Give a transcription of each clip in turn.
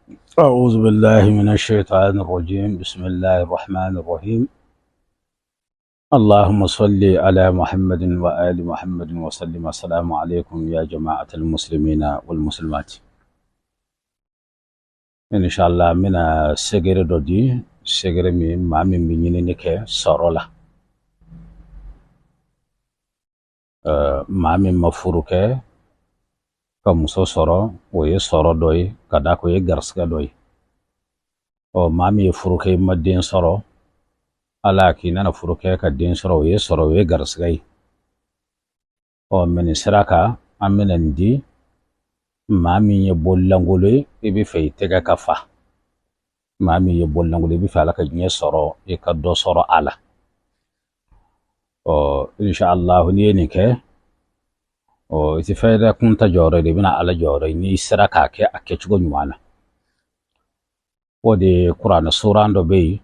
أعوذ بالله من الشيطان الرجيم. بسم الله الرحمن الرحيم. اللهم صل على محمد وآل محمد وسلم. السلام عليكم يا جماعة المسلمين والمسلمات. إن شاء الله n bɛna secret dɔ di, secret min maa min bɛ ɲinini kɛ sɔrɔ la, maa min ma furu kɛ ka muso sɔrɔ, o ye sɔrɔ dɔ ye, ka d'a kan o ye garisigɛ dɔ ye. Ɔ, maa min ye furu kɛ, i ma den sɔrɔ, Ala k'i nana furu kɛ ka den sɔrɔ, o ye sɔrɔ, o ye garisigɛ ye. Ɔ, mɛ nin sira kan, an bɛna nin di maa min ye bololankolon ye, i bɛ fɛ i tɛgɛ ka fa. Maa min ye bololankolon, i bɛ fɛ Ala ka diɲɛ sɔrɔ, i ka dɔ sɔrɔ a la. Ɔ, inshallah, n'i ye nin kɛ, ɔ, i tɛ fɛn yɛrɛ kunta jɔyɔrɔ de, i bɛna Ala jɔyɔrɔ ye n'i sera k'a kɛ a kɛcogo ɲuman na. O de ye kuranɛ suran dɔ bɛ yen,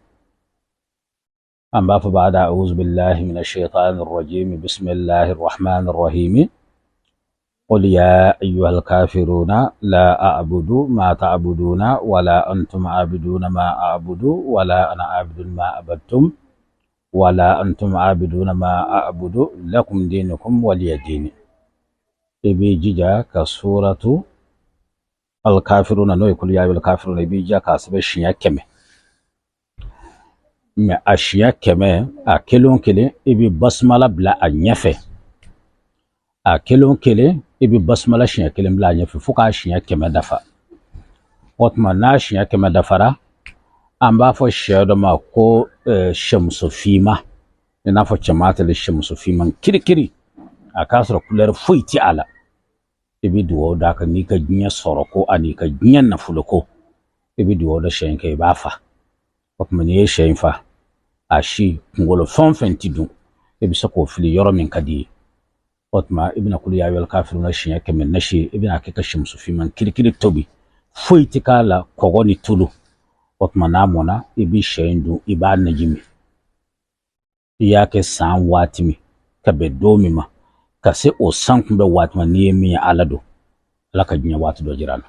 an b'a fɔ: ba'da a'udhu billahi minash shaitanir rajim, bismillahir rahmanir rahim, قل يا أيها الكافرون لا أعبد ما تعبدون ولا أنتم عابدون ما أعبد ولا أنا عابد ما عبدتم ولا أنتم عابدون ما أعبد لكم دينكم ولي دين. I b'i jija ka suratu alkafiruna, n'o ye kul ya ayyuhal kafiruna, i b'i jija k'a sɛbɛn siɲɛ 100. Mɛ a siɲɛ 100, a kelen o kelen, i bɛ basumala bila a ɲɛfɛ. A kelen o kelen, i bɛ basumala siɲɛ kelen bila a ɲɛfɛ fo k'a siɲɛ 100 dafa. O tuma, n'a siɲɛ 100 dafara, an b'a fɔ sɛ dɔ ma ko sɛmuso finma, i n'a fɔ cɛman tɛle, sɛmuso finman kirikiri, a k'a sɔrɔ kulɛri foyi ti a la. I bɛ dugawu d'a kan n'i ka diɲɛ sɔrɔ ko ani ka diɲɛ nafolo ko. I bɛ dugawu da sɛ in kɛ, i b'a fa. O tuma, n'i ye sɛ in fa, a si kunkolo fɛn o fɛn ti dun, i bɛ se k'o fili yɔrɔ min ka di ye. O tuma, i bɛna kulu ya ayyuhal kafiruna siɲɛ 100 nasi, i bɛna kɛ ka sɛmuso finman kirikiri tobi, foyi ti k'a la, kɔgɔ ni tulu. O tuma, n'a mɔnna, i bɛ sɛ in dun, i b'a naji min. I y'a kɛ san waati min ka bɛn don min ma, ka se o san kunbɛ waati ma, n'i ye min ye, Ala don, Ala ka diɲɛ waati dɔ jira an na.